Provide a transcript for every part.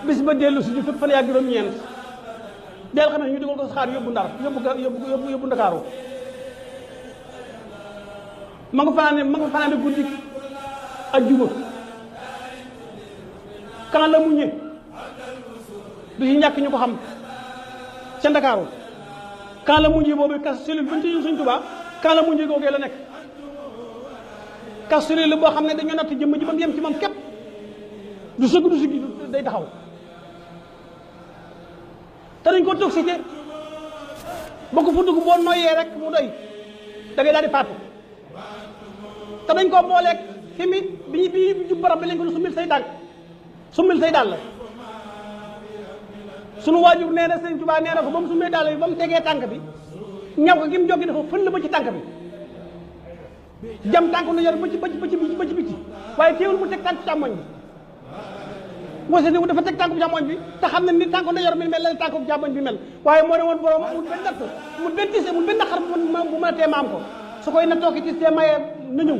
bis ba dellu si ju fukk fan yaa juróom-ñeent del xam ne ñu dugal ko saxaar yóbbu Ndar yóbbu Ndakaaru ma nga fanaane guddi ajjuma kan la muñe du ci ñàkk ñu ko xam ca Ndakaaru kan la muñe boobu kas cellule bañ ci Sëñ Tuubaa kan la muñe googee la nekk kas cellule boo xam ne dañoo natt jëmm ji ba mu yem ci moom képp du sëgg du siggi day taxaw te dañ ko toxicité boo ko fu dugg boo noyyee rek mu doy da ngay daal di faatu te dañ koo booleeg fi mi bi jub barab bi lañ ko summil say tànk summil say dàll sunu waajur nee na Sëñ Tuubaa nee na ko ba mu summee dàll bi ba mu tegee tànk bi ñaw ko gi mu joggi dafa fëll ba ci tànk bi jam tànk na yor ba ci biti waaye teewul mu teg tànk càmmoñ bi wasa ni dafa teg tànku càmmoñ bi te xam ne ni tànku ndeyjoor mi mel la tànku càmmoñ bi mel waaye moo ne woon borom mu benn natt mu benn tise mu benn xar bu mën a tee maam ko su koy na tooki tis tee mayee na ñëw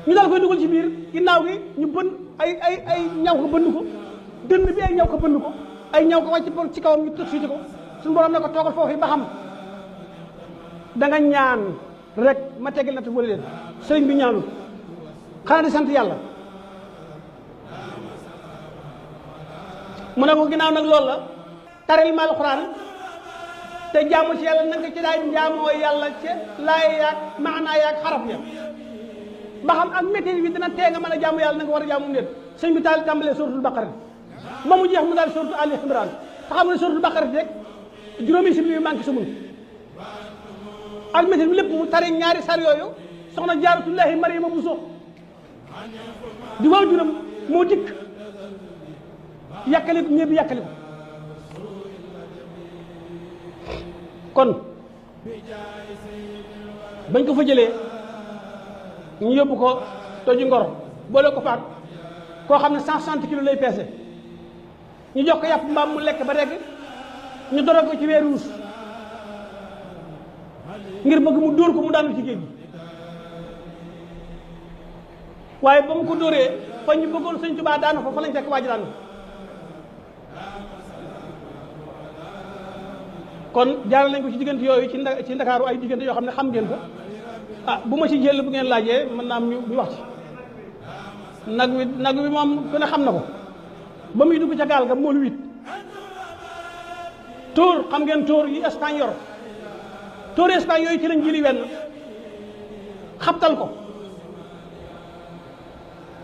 ñu daal koy dugal ci biir ginnaaw gi ñu bën ay ñaw ko bënd ko dënn bi ay ñaw ko bënd ko ay ñaw ko wàcc ci kawam ñu tëj suuti ko suñu borom ne ko toogal foofu ba xam da nga ñaan rek ma teggil natt wala leen sëriñ bi ñaanul xanaa di sant yàlla mu ne ko ginnaaw nag loolu la taril ma alxuraan te jaamu ci yàlla nanga ci daay jaamoo yàlla ci laay yaag maanaa yaag xaraf ya ba xam ak métier bi dina tee nga mën a jaamu yàlla na nga war a jaamu nit sëñ bi taal tàmbalee suratul baqara ba mu jeex mu daal suratul ali imran te xam ne suratul baqara rek juróomi si bi manqué sumul ak métier bi lépp mu tari ñaari sar yooyu soxna jaaratullahi mariama buso di waaw juróom moo dikk yàkkali ko ñëpp yàkkali ko kon bañ ko fa jëlee ñu yóbbu ko toju ngor boole ko faat koo xam ne 160 kilos lay peese ñu jox ko yàpp mbaam mu lekk ba regg ñu doro ko ci weeru ruus ngir bëgg mu dóor ko mu daanu ci géej gi waaye ba mu ko dóoree fa ñu bëggoon Sëñ Tuubaa daanu fa lañ fekk waa ji daanu kon jaaral nañ ko ci diggante yooyu ci Ndakaaru ay diggante yoo xam ne xam ngeen ko ah bu ma ci jël bu ngeen laajee mën naa am ñu wax ci nag wi moom ku ne xam na ko ba muy dugg ca gaal ga moolu 8 tóor xam ngeen tóor yi Espagne yor tóor Espagne yooyu ci lañ jëli wenn xabtal ko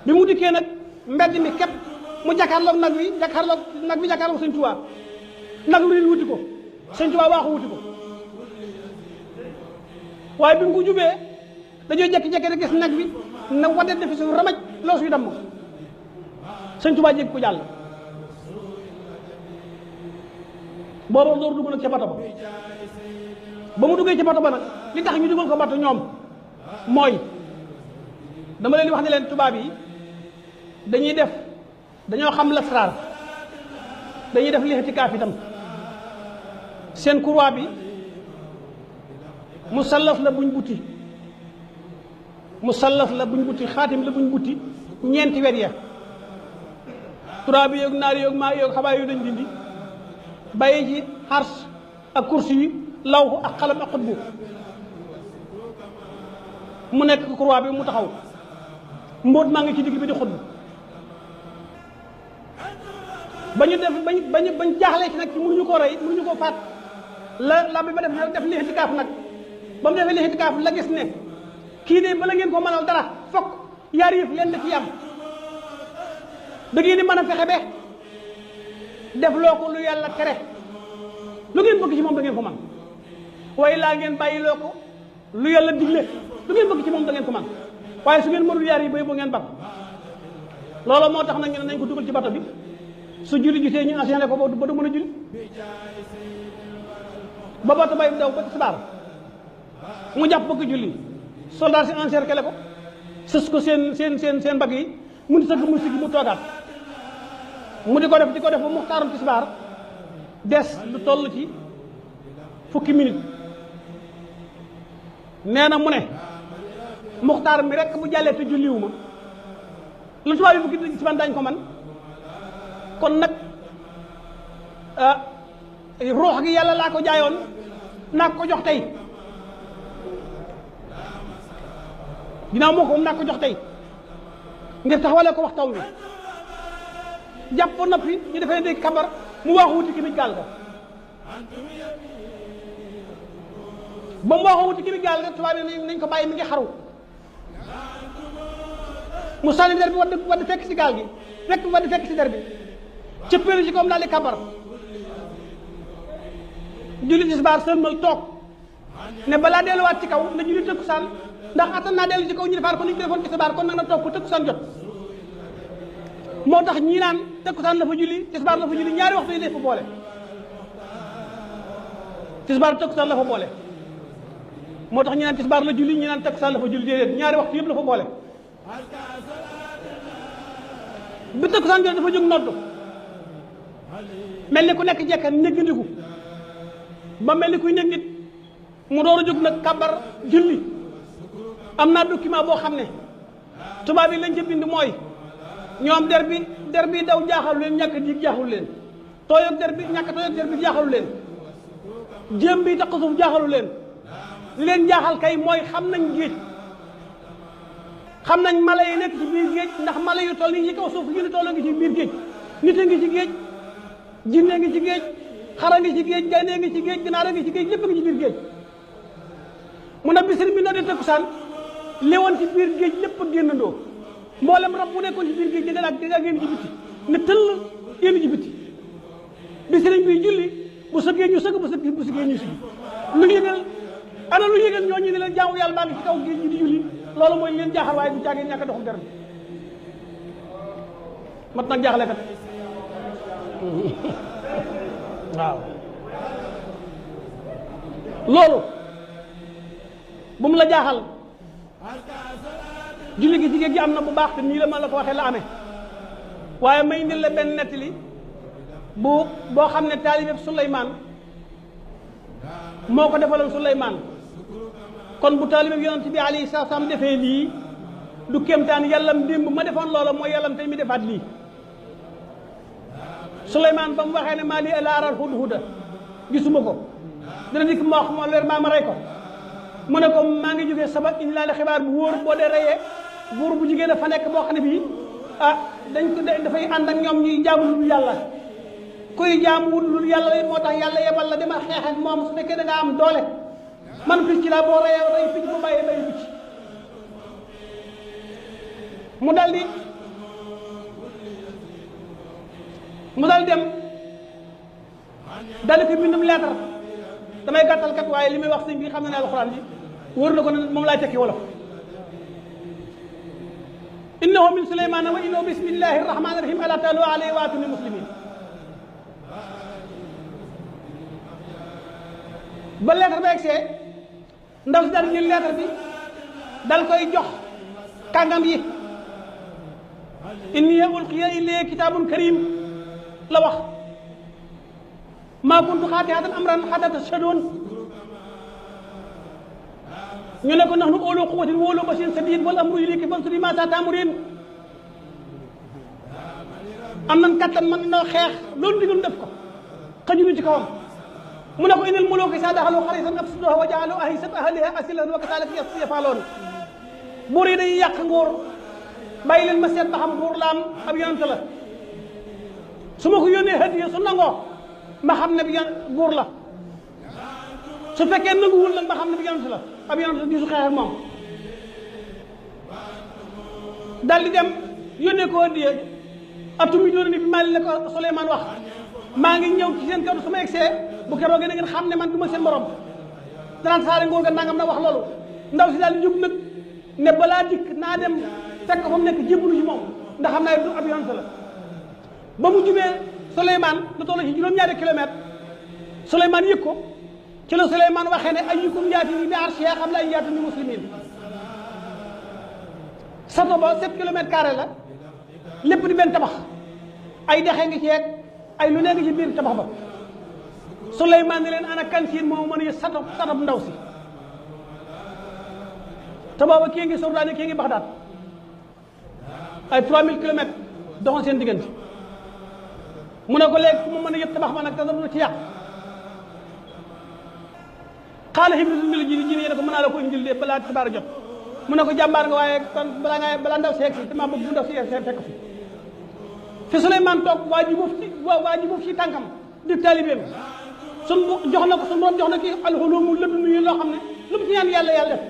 bi mu dikkee nag mbedd mi képp mu jàkkaarloog nag wi jàkkaarloog Sëñ Tuubaa nag wi leen wuti ko Sëñ Tuubaa waaxu wuti ko waaye bi mu ko jubee dañoo jekki-jekki rek gis nag bi na waddet defi suuf ramaj loo suy damm Sëñ Tuubaa jéggi ko jàll booba door dugg nag ca bato ba mu duggee ca bato ba nag li tax ñu dugal ko bato ñoom mooy dama leen di wax ne leen tubaab yi dañoo xam lasraar dañuy def lixtikaaf itam seen croix bi musallaf la buñ butti xaatim la buñ butti ñeenti wet ya turaa bi yoog naari yoog maa yoog xabaay yu dañ dindi bàyyi ci xars ak kursi yi lawhu ak xalam ak xutbu mu nekk croix bi mu taxaw mbóot maa ngi ci digg bi di xutbu bañ jaaxlee ci nag ci mënuñu koo rey mënuñu koo faat la bi ba def lixtikaaf nag ba mu defee lixtikaaf la gis ne kii de bala ngeen ko mënal dara fokk yaar yëf leen da ci am da ngeen di mën a fexe be def loo ko lu yàlla tere lu ngeen bëgg ci moom da ngeen ko man waaye laa ngeen bàyyi loo ko lu yàlla digle lu ngeen bëgg ci moom da ngeen ko man waaye su ngeen mënul yaar yi bay boo ngeen bak loolu moo tax nag ñu ne nañ ko dugal ci bato bi su julli gisee ñu enchaîné ko ba du mën a julli ba bato bay daw ba tisbaar mu jàpp bëgg julli soldat si encerclé ko sës ko seen mbagg yi mu di sëgg mu siggi mu toogaat mu di ko def ba muxtaarum tisbaar des lu toll ci fukki minute nee na mu ne muxtaar mi rek bu jàllee te julliwu ma lu tubaab yi fukki ci man dañ ko man kon nag ruux gi yàlla laa ko jaayoon naa ko jox tey ginnaaw moo ko moom naa ko jox tey ngir taxawale ko waxtaw wi jàpp ba noppi ñu defee dégg kabar mu waaxu wuti kimi gaal ga ba mu waaxu wuti kimi gaal ga tubaab yi nañ ko bàyyi mi ngi xaru mu sànni der bi wadd fekk si gaal gi wadd fekk si der bi cëppeelu ci koom daal di kabar julli tisbaar sëlmal toog ne balaa delluwaat ci kaw na julli tëkkusaan ndax attan naa dellu ci kaw ñu defaat ko ni ñu defoon tisbaar kon nag na toog ko tëkkusaan jot moo tax ñii naan tëkkusaan la fa julli tisbaar la fa julli ñaari waxtu yi def fa boole tisbaar tëkkusaan la fa boole moo tax ñi naan tisbaar la julli ñi naan tëkkusaan la fa julli déedéet ñaari waxtu yëpp la fa boole bi tëkkusaan jot dafa jóg noddu mel ni ku nekk jekka néggandiku ba mel ni kuy nekk nit mu door a jóg nag kabar julli am naa document boo xam ne tubaab yi lañ ca bind mooy ñoom der bi daw jaaxalu leen ñàkk diig jaaxalu leen tooyoog der bi ñàkk tooyoog der bi jaaxalu leen jéem bi taq suuf jaaxalu leen li leen jaaxal kay mooy xam nañ géej xam nañ mala yi nekk ci biir géej ndax mala yu toll nii ci kaw suuf yu ne toll ngi ci biir géej nit a ngi ci géej jinne ngi ci géej xara ngi ci géej gaynde ngi ci géej ganaar ngi ci géej lépp ngi ci biir géej mu ne bisir bi noo dee tëkkusaan léwoon ci biir géej lépp a génnandoo mboolem rab bu nekkoon ci biir géej da nga génn ci bitti ne tëll génn ci bitti bi sëriñ bi julli bu sëggee ñu sëgg bu sëggee ñu sëgg lu yëgal ana lu yëgal ñooñu ne leen jaamu yàlla baa ngi ci kaw géej gi di julli loolu mooy leen jaaxal waaye du caagee ñàkk a doxul der bi mat nag jaaxle kat waaw loolu bu mu la jaaxal julli gi ci géej gi am na bu baax te nii la ma la ko waxee la amee waaye may indil la benn nettali boo xam ne taalibe Suleymaan moo ko defaloon Suleymaan kon bu taalibe yonent bi alayhi salaam defee lii du kéemtaan yàllam démb ma defoon loola mooy yàllam tey mi defaat lii Suleymaan ba mu waxee ne maa lii laa aral hudhuda gisuma ko dana dikk ma wax ma leer maa ma rey ko mu ne ko maa ngi jógee Saba indi laa la xibaar bu wóor boo dee reyee buur bu jigéen a fa nekk boo xam ne bii dañ ko dafay ànd ak ñoom ñuy jaamu lu yàlla kuy jaamu wut lu yàlla moo tax yàlla yebal la dama xeex ak moom su fekkee da nga am doole man picc laa boo reyee rey picc bu bàyyee bay picc mu dal dem dal ko bindum leetar damay gàttal kat waaye li may wax sëñ bi xam na ne alxuraan ji wóor na ko ne moom laay tekki wolof innahu min suleymaana wa innahu bismillahi rahmaani rahim ala taalu alayhi wa atuni muslimin ba leetar ba egsee ndaw si daal jël leetar bi dal koy jox kàngam yi inni ulqiya ilayya kitaabun karim la wax maa kuntu xaati'atan amran hattaa tashhaduun ñu ne ko nahnu uluu quwwatin wa uluu ba'sin shadiid wal amru ilayki fanzuri maazaa ta'muriin am nañ kattan mën na xeex loolu digal def ko xajuñu ci kawam mu ne ko innal muluuka izaa daxaluu qaryatan afsaduuhaa wa ja'aluu a'izzata ahlihaa azillatan wa kazaalika yaf'aluun buur yi dañuy yàq nguur bàyyi leen ma seet ba xam buur la am ab yonent la su ma ko yónnee hadiya su nangoo ma xam ne bi buur la su fekkee nanguwul nag ma xam ne bi yonent la ab yonent la di su xeex ak moom dal di dem yónnee ko hadiya atumi doon ni bi maa la ko Suleymaan wax maa ngi ñëw ci seen kër su ma egsee bu keroogee na ngeen xam ne man du ma seen morom danaan saare nguur ga nangam na wax loolu ndaw si daal di jóg nag ne balaa dikk naa dem fekk fa mu nekk jébbalu ci moom ndax xam naa du ab yonent la ba mu jubee Suleymaan lu toll ci juróom-ñaari kilomètre Suleymaan yëg ko ci la Suleymaan waxee ne ayyukum yaatini bi arshihaa qabla an yaatuni muslimiin sato ba 7 kilomètres carré la lépp di benn tabax ay dexe ngi ci yeeg ay lu ne ngi ci biir tabax ba Suleymaan ne leen ana kan siin moo mën a sato ndaw si te booba kii ngi Sordaane kii ngi Baxdaad ay 3000 kilomètres doxoon seen diggante mu ne ko léegi ku ma mën a yëpp tabax ma nag te dara ci yàq xaala Ibrahima mi la ji ji ne ko mën naa la ko indil de balaa xibaar jot mu ne ko jàmbaar nga waaye kon balaa ndaw seeg si dama bëgg bu ndaw si fekk fi Suleymaan toog waa ji boof ci tànkam di taalibeem jox na ko suñu borom jox na kii alxulumu lëpp nuyu loo xam ne lu mu ci ñaan yàlla def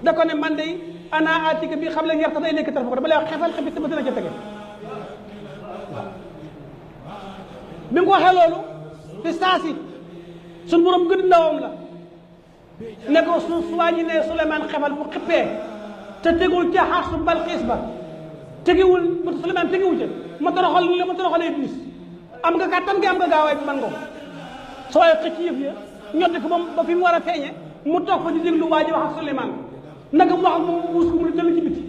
da ko ne man de ana atika bi xam leen yarta day nekk taraf ko dama lay wax xefal xefit ba dina ca tege bi mu ko waxee loolu fi saasi suñu borom gën ndawam la ne ko su waa ji ne Suleymaan xefal bu xippee te tegul ca xarsu Balqiis ba tegewul Suleymaan tegewul ca ma toroxal Iblis am nga kàttan gi am nga gaawaay bi man nga ko soo xëcc yëf ya ñotti ko moom ba fi mu war a feeñe mu toog fa di déglu waa ji wax ak Suleymaan naka mu wax ak moom muus ko mu ne tëll ci biti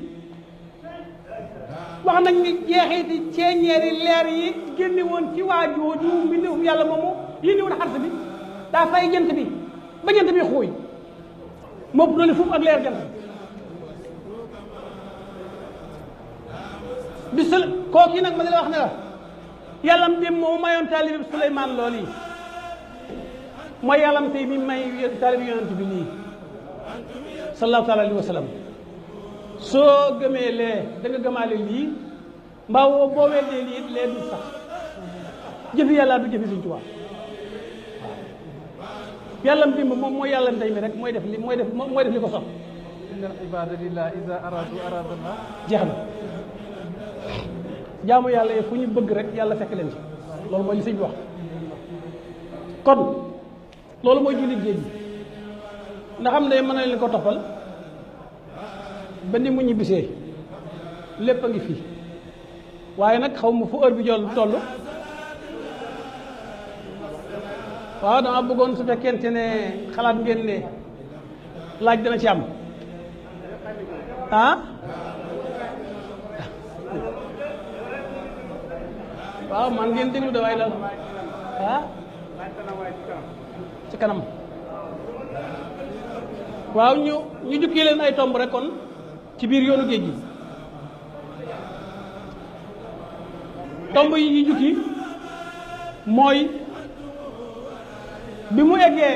wax nañ ni jeexiti ceeñeeri leer yi génne woon ci waa jooju mbindeefum yàlla moomu yénni woon xars bi daa fay jant bi ba jant bi xuuy moo ëpp doole foofu ak leer jant bi kooku yi nag ma di la wax ne la yàllam dem moo mayoon taalibi Suleymaan loolu yi mooy yàllam tey mi may taalibi yonent bi lii sallallahu taala alayhi wa sallam soo gëmee lee da nga gëmaale lii mbaa boo weddee lii lee du sax jëfi yàlla du jëfi Sëñ Tuubaa yàllam démb moom mooy yàllam tey mi rek mooy def li ko sopp inna al ibada lillah iza aradu aradallah jeex na jaamu yàlla yi fu ñu bëgg rek yàlla fekk leen ci loolu mooy li sëñ bi wax kon loolu mooy julli géej gi ndax am day mën na leen ko toppal ba ni mu ñibbisee lépp a ngi fii waaye nag xaw ma fu heure bi jol toll waaw dama bëggoon su fekkente ne xalaat ngeen ne laaj dana ci am ah waaw man ngeen déglu de waaye daal ah ci kanam waaw ñu jukkee leen ay tomb rek kon ci biir yoonu géej gi tomb yi ñu jukki mooy bi mu eggee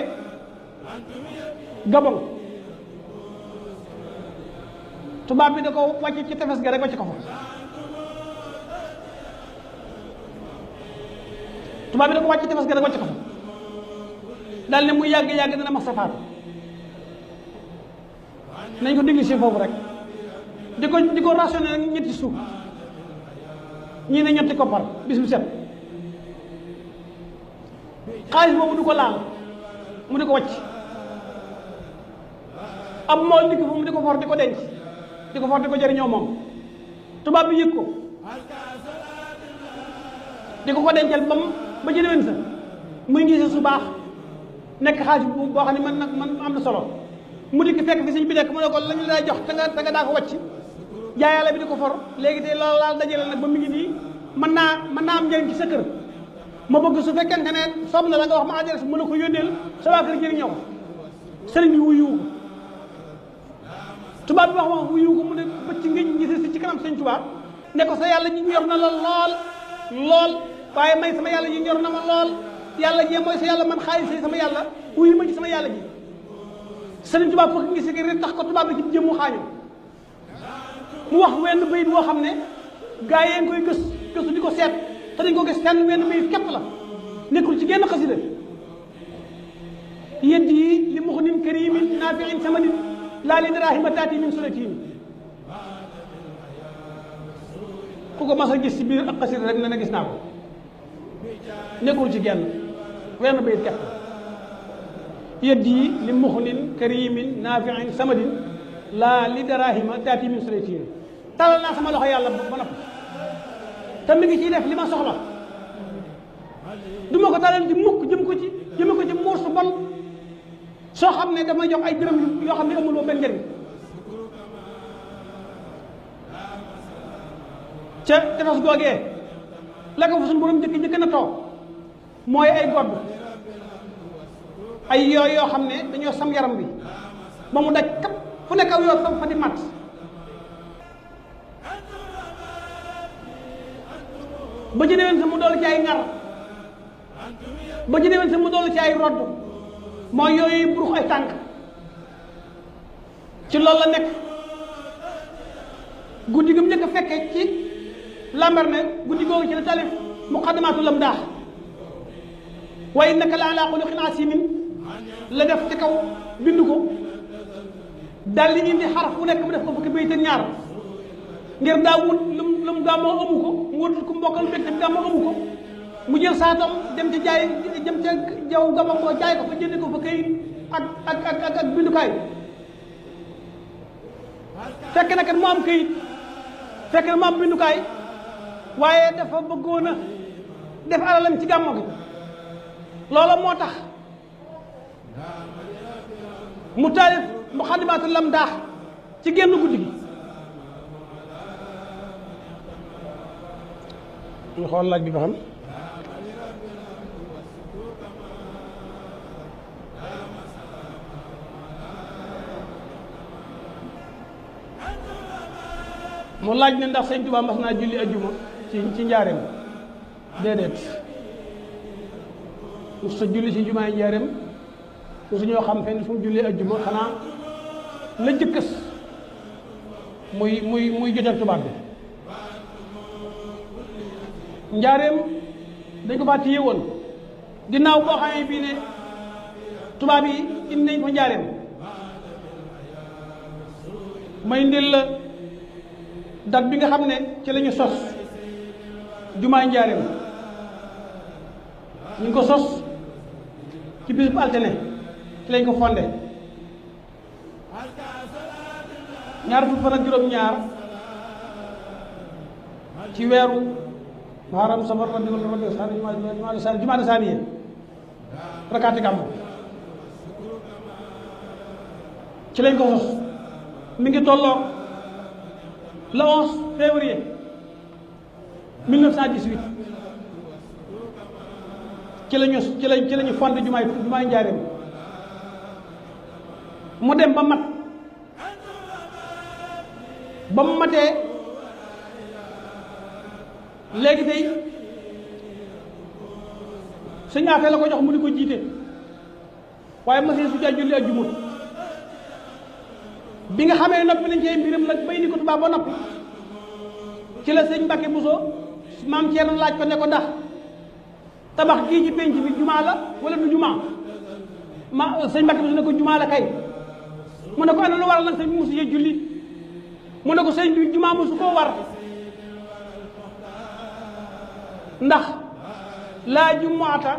Gabon tubaab bi da ko wàcc ci tefes ga rek wàcc ko fa tubaab bi da ko wàcc ci tefes ga rek wàcc ko fa daal ne muy yàgg dana ma safaat nañ ko déglu si foofu rek di ko rationné nag ñetti suuf ñii ne ñetti koppar bis bu set xaalis boobu du ko laal mu di ko wàcc ab mool dikk fu mu di ko for di ko denc di ko for di ko jëriñoo moom tubaab bi yëg ko di ko dencal ba ci déwén sa muy ngi su baax nekk xaalis boo xam ne man am na solo mu dikk fekk fi sëñ bi nekk mu ne ko lañu lay jox te nga daa ko wàcc jaayaale bi di ko for léegi te loolu laal dajale nag ba mu ngi nii mën naa am njëriñ ci sa kër ma bëgg su fekkente ne soob na la nga wax ma adresse mën a ko yónneel sa waa kër jëriñoo ko sëriñ bi wuyu ko tubaab bi wax wuyu ko mu ne bëcc ngiñ gis si ci kanam sëñ tubaab ne ko sa yàlla ji ñor na la lool waaye may sama yàlla ji ñor na ma lool yàlla jee mooy sa yàlla man xaalis sama yàlla wuyu ma ci sama yàlla ji sëriñ tubaab fokk ngi si rek tax ko tubaab bi ci jëmmu xaañu mu wax wenn bayit boo xam ne gaa yee ngi koy gëstu di ko seet te dañ ko gis fenn wenn bayit képp la nekkul ci genn xasida yedd yi li muxnin karimin naafiin samanin laa li dirahima taati min sulatin ku ko mas a gis ci biir ak xasida rek ne na gis naa ko nekkul ci genn wenn bayit képp la yedd yi li muxnin karimin naafiin samadin laa li dirahima taati min sulatin talal naa sama loxo yàlla ba noppi te mi ngi ciy def li ma soxla du ma ko talal ci mukk jëme ko ci muur su bon soo xam ne daf may jox ay dërëm yoo xam ne amul boo benn njëriñ ca tefes googee la ko fa suñu borom njëkk na toog mooy ay godd ay yoo xam ne dañoo sam yaram bi ba mu daj kap fu nekk aw yoo fa di mat ba ci déwén sa mu dolli ci ay ŋar ba ci déwén sa mu dolli ci ay rodd mooy yooyu burux ay tànk ci loolu la nekk guddi gi mu njëkk a fekkee ci Lambaréné guddi googu ci la talif muqaddimatu lam daax waaye naka laa laa xuluqin asimin la def ci kaw bind ko daal li indi xaraf bu nekk mu def ko fukki bayit ak ñaar ngir daa wut lu mu gàmmoo amu ko mu wut ku mbokkal mbégte bi gàmmoo amu ko mu jël saatam dem ci jaay dem ca jaw gàmmoo ko jaay ko fa jënd ko fa këyit ak bindukaay fekk na kat mu am këyit fekk na mu am bindukaay waaye dafa bëggoon a def alalam ci gàmmo gi loola moo tax mu taalif muqaddimatul lam daax ci génn guddi gi ñu xool laaj bi ba xam mu laaj ne ndax sëñ Tuubaa mas naa julli ajjuma ci njaareem déedéet mu sa julli ci jumaay njaareem mu su ñoo xam fenn fu mu julli ajjuma xanaa la jëkkës muy joteeg tubaab bi njaareem dañ ko faa téye woon ginnaaw boo xamee bii ne tubaab yi indi nañ ko njaareem may ndil la date bi nga xam ne ci la ñu sos jumaay njaareem ñu ngi ko sos ci bis bu altine ci lañ ko fondé ñaar fukki fan ak juróom-ñaar ci weeru Muharram Safar Rabiul Awwal jumaada saaniya rakaati gàmmu ci lañ ko sos mi ngi tolloo le 11 février 1918 ci lañu fondé jumaay njaareem mu dem ba mat ba mu matee léegi tey sëñ Afee la ko jox mu di ko jiite waaye machine su ca julli ajjuma bi nga xamee noppi nañ cee mbiram nag bay ni ko tubaab ba noppi ci la sëñ Mbàkke Buso maam Ceerno laaj ko ne ko ndax tabax gii ci penc bi jumaa la wala du jumaa sëñ Mbàkke Buso ne ko jumaa la kay mu ne ko ana lu waral nag sëñ bi mosu yee julli mu ne ko sëñ bi jumaa mosu koo war ndax laa jumuata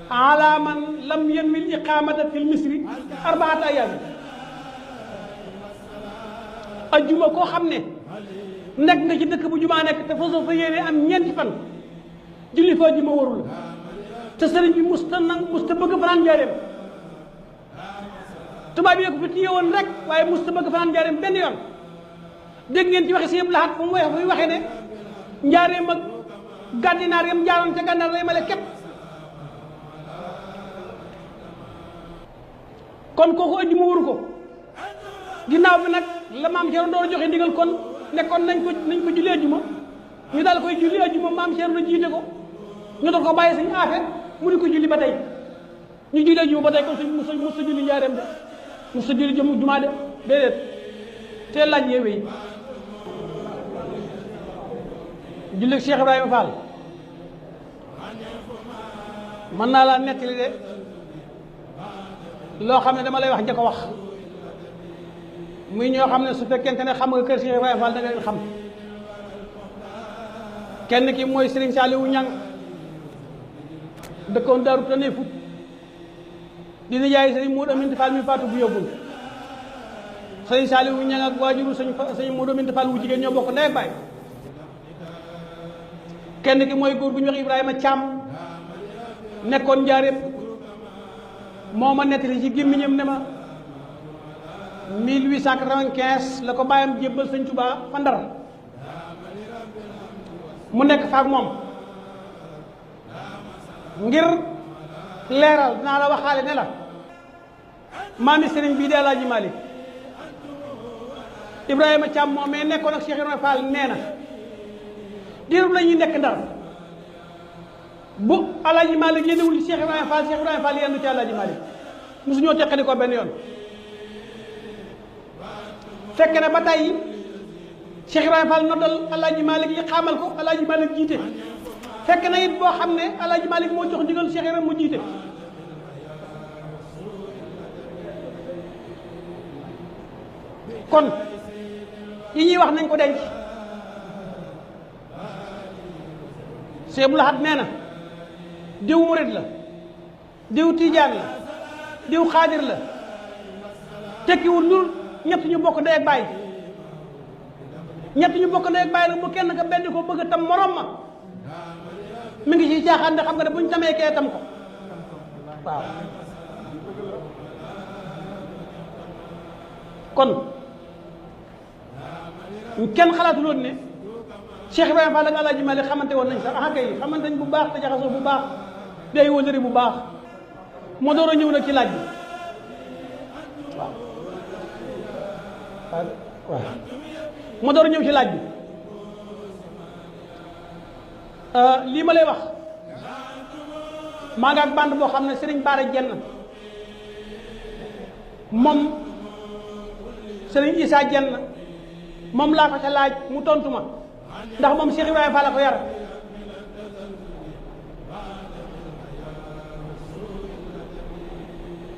ala man lam yanwil iqamata fil misri arbaata ayaam ajjuma koo xam ne nekk nga ci dëkk bu jumaa nekk te fasoo fa yéene am ñeenti fan julli fa ajjuma warul te sëriñ bi musta bëgg fanaan njaareem tubaab yi ko fi téye woon rek waaye musta bëgg fanaan njaareem benn yoon dégg ngeen ci waxe si yëpp laxaat fu mu waxee ne njaareem ak gàddinaar yam jaaroon ca gànnaar lay male képp kon kooku ajjuma waru ko ginnaaw bi nag la maam Ceerno door joxe ndigal kon ne kon nañ ko julli ajjuma ñu daal koy julli ajjuma maam Ceerno jiite ko ñu doon ko bàyyi Sëñ Afe mu di ko julli ba tey ñu julli ajjuma ba tey kon suñ mos sa julli njaareem de mos sa julli jumaa de déedéet te laaj yeewe yi julli Cheikh Ibrahima Fall mën naa laa nettali de loo xam ne dama lay wax njëkk a wax muy ñoo xam ne su fekkente ne xam nga kër Cheikh Ibrahima Fall da nga leen xam kenn ki mooy Serigne Saliou Ñang dëkkoon Daaru Tane Fut dina jaay Serigne Modou Aminta Fall mi faatu bu yóbbul Serigne Saliou Ñang ak waajuru Serigne Modou Aminta Fall wu jigéen ñoo bokk ndey baay kenn ki mooy góor bu ñu wax Ibrahima Thiam nekkoon njaareem moo ma nettali ci gémmiñam ne ma 1895 la ko bàyyam jébbal sëñ Tuubaa fa Ndar mu nekk faak moom ngir leeral dinaa la waxaale ne la maami sëriñ bii de Alaaji Maalik Ibrahima Thiam moom mais nekkoon ak Cheikh Ibrahima Fall nee na diirum la ñuy nekk Ndar bu Alaaji Malik yéenewul ci Cheikh Ibrahima Fall yendu ci Alaaji Malik mosuñoo teqali ko benn yoon fekk na ba tey Cheikh Ibrahima Fall noddal Alaaji Malik yi xamal ko Alaaji Malik jiite fekk na it boo xam ne Alaaji Malik moo jox ndigal Cheikh Ibrahima mu jiite kon yi ñuy wax nañ ko denc Cheikh Abdou Lahad nee na diw murid la diw tiijaan la diw xaadir la tekkiwul lu ñett ñu bokk ndey ak baay ñett ñu bokk ndey ak baay nag bu kenn ka benn ko bëgg tam morom ma mi ngi ci caaxaan ne xam nga ne buñ tamee kee tam ko waaw kon kenn xalaatu loon ne Cheikh Ibrahima Fall ak Alaaji Malik xamante woon nañ sax ah kay xamante nañ bu baax te jaxasoo bu baax day wëllëri bu baax moo door a ñëw nag ci laaj bi waaw moo door a ñëw ci laaj bi lii ma lay wax maa nga ak bande boo xam ne Serigne Bara Jenn moom Serigne Issa Jenn moom laa ko ca laaj mu tontu ma ndax moom Cheikh Ibrahima Fall la ko yar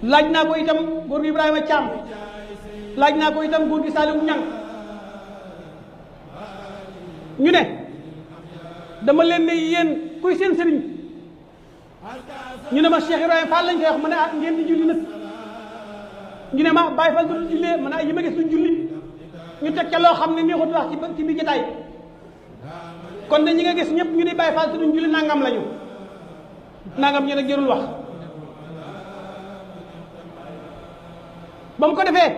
laaj naa ko itam góor gi Ibrahima Thiam laaj naa ko itam góor gi Saliou Niang ñu ne dama leen ne yéen kuy seen sëriñ ñu ne ma Cheikh Ibrahima Fall lañ koy wax ma ne ah ngeen di julli nag ñu ne ma Baye Fall du jullee ma ne ay yi ma gis duñ julli ñu teg ca loo xam ne neexut wax ci biir jotaay kon de ñi nga gis ñëpp ñu di Baye Fall te duñ julli nangam lañu nangam ñu ne jërul wax ba mu ko defee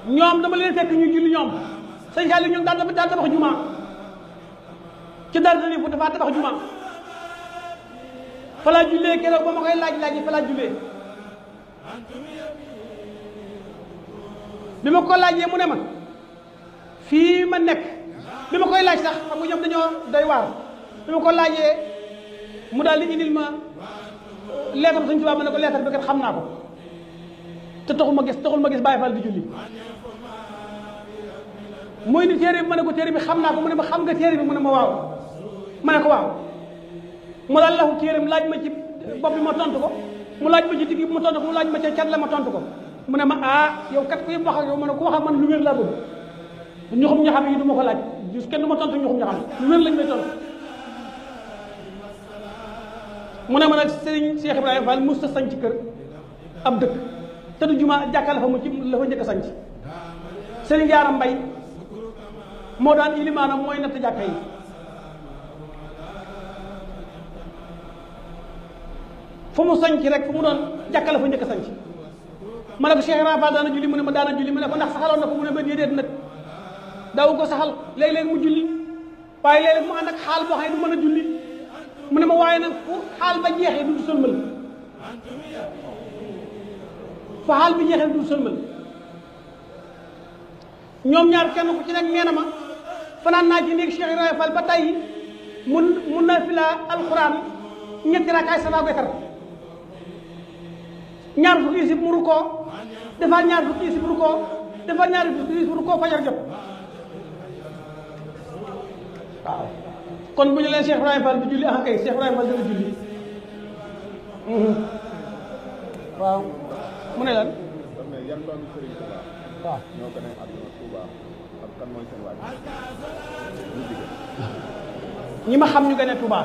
ñoom dama leen fekk ñu julli ñoom sëñ Saliou ñoom daan tabax juma ci dara ni fu dafa tabax juma fa laa jullee keroog ba ma koy laaj yi fa laa jullee bi ma ko laajee mu ne ma fii ma nekk bi ma koy laaj sax xam nga ñoom dañoo doy waar bi ma ko laajee mu daal di indil ma leetar Sëñ Tuubaa ma ne ko leetar bi kat xam naa ko te taxul ma gis Baye Fall di julli muy ni téere bi ma ne ko téere bi xam naa ko mu ne ma xam nga téere bi mu ne ma waaw ma ne ko waaw mu daal laxu téere laaj ma ci bopp bi ma tontu ko mu laaj ma ci digg bi ma tontu ko mu laaj ma ca cat la ma tontu ko mu ne ma ah yow kat ku yëpp wax ak yow ma ne ko wax ak man lu wér laa bëgg ñuxum ñaxam yi du ma ko laaj kenn du ma tontu ñuxum ñaxam lu wér lañ may tontu mu ne ma nag Serigne Cheikh Ibrahima Fall mos a sanc kër ab dëkk te du juma jàkka la fa mu ci la fa njëkk a sanc Serigne Jaara Mbay moo daan ilimaanam mooy natt jàkka yi fu mu sanc rek fu mu doon jàkka la fa njëkk a sanc ma ne ko Cheikh Ibrahima Fall daana julli mu ne ma daana julli mu ne ko ndax saxaloon na ko mu ne ma déedéet nag daawu ko saxal léeg-léeg mu julli waaye léeg-léeg mu ànd ak xaal boo xam ne du mën a julli mu ne ma waaye nag fu xaal ba jeexee du sëlmal fu xaal bi jeexee du sëlmal ñoom ñaar kenn ku ci nekk nee na ma fanaan naa ci néeg Cheikh Ibrahima Fall ba tey mun na fi la alxuraan ñetti rakaay sa koy tar ñaar fukki isib mu rukkoo defaat ñaar fukki isib rukkoo defaat ñaar fukki isib rukkoo fajar jot waaw kon bu ñu leen Cheikh Ibrahima Fall di julli ah kay Cheikh Ibrahima Fall dana julli waaw mu ne lan waaw ñi ma xam ñu gën a Touba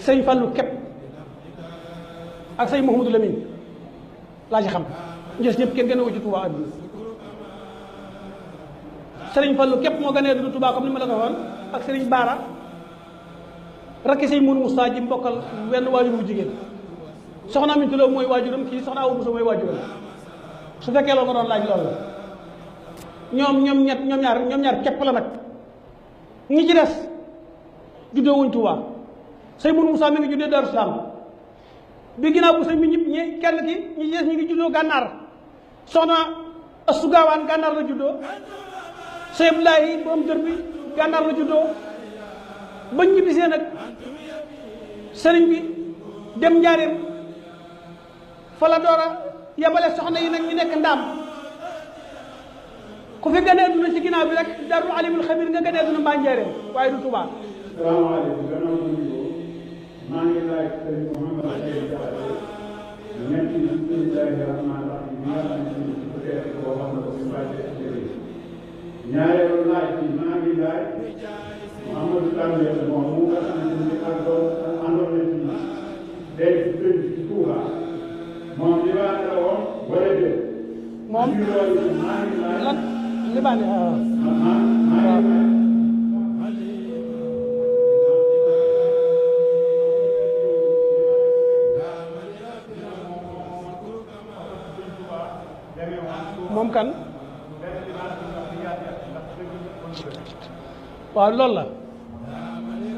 sëñ Fallu képp ak sëñ Mouhamadou Lamine laa ci xam njës ñëpp kenn gën a wu ci Touba adduna sëriñ Fallu képp moo gën a du Touba comme ni ma la ko waxoon ak sëriñ Baara rakki sëñ Mourou Moussa ji mbokkal wenn waajur bu jigéen soxna Aminta Lo mooy waajuram kii soxna Awa Bousso mooy waajuram su fekkee loolu nga doon laaj loolu la ñoom ñaar képp la nag ñi ci des juddoo wuñ Touba sëñ Mourou Moussa mi ngi juddoo Darou Salaam bi ginnaaw bu sëñ bi ñi kenn ki ñi ci des ñi ngi juddoo gànnaar soxna Astou Gawane gànnaar la juddoo sëñ Abdoulaye borom dër bi gànnaar la juddoo bañ ñibbisee nag sëriñ bi dem njaareem fa la door a yebale soxna yi nag ñu nekk ndaam ku fi gane aduna ci ginnaaw bi rek darul alimul xabir nga gane aduna mbaa njaareem waaye du Tuubaa. salaamaaleykum gannaaw ma nuyoo maa ngi laaj sëriñ Mouhamadou Seydou Diakhaté ñett yi bismillahi rahmaani rahim bi nga xam ne ci ko teer ko wax na ko si mbàcce ak jërëjëf ñaareelu laaj bi maa ngi laaj Mouhamadou Tambel moom mu nga xam ne àndoon na ci day si kër ci Touba moom li waa la woon wala déet moom maa ngi laaj lan libaane maa ngi laaj moom kan waaw loolu la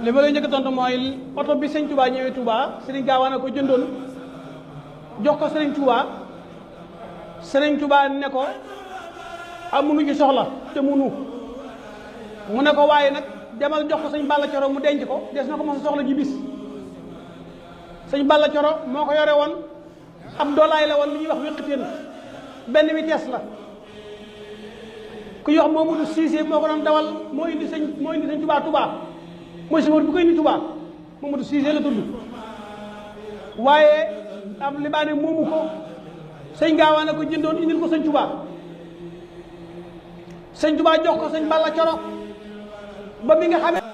li ma lay njëkk a tontu mooy oto bi sëñ Touba ñëwee Touba sëriñ Gaawaan a ko jëndoon jox ko sëriñ Touba sëriñ Touba ne ko amuñu ci soxla te munu mu ne ko waaye nag demal jox ko sëñ Balla Coro mu denc ko des na ko mos a soxla ji bis sëñ Balla Coro moo ko yore woon ab doolaay la woon li ñuy wax wéqitéen benn vitesse la ku yox Mamadou Cissé moo ko doon dawal moo indi sëñ Touba mooy chauffeur bu ko indi Touba Mamadou Cissé la tudd waaye am libaane moomu ko sëñ Gaawaan a ko jëndoon indil ko sëñ Touba jox ko sëñ Balla Coro ba mi nga xamee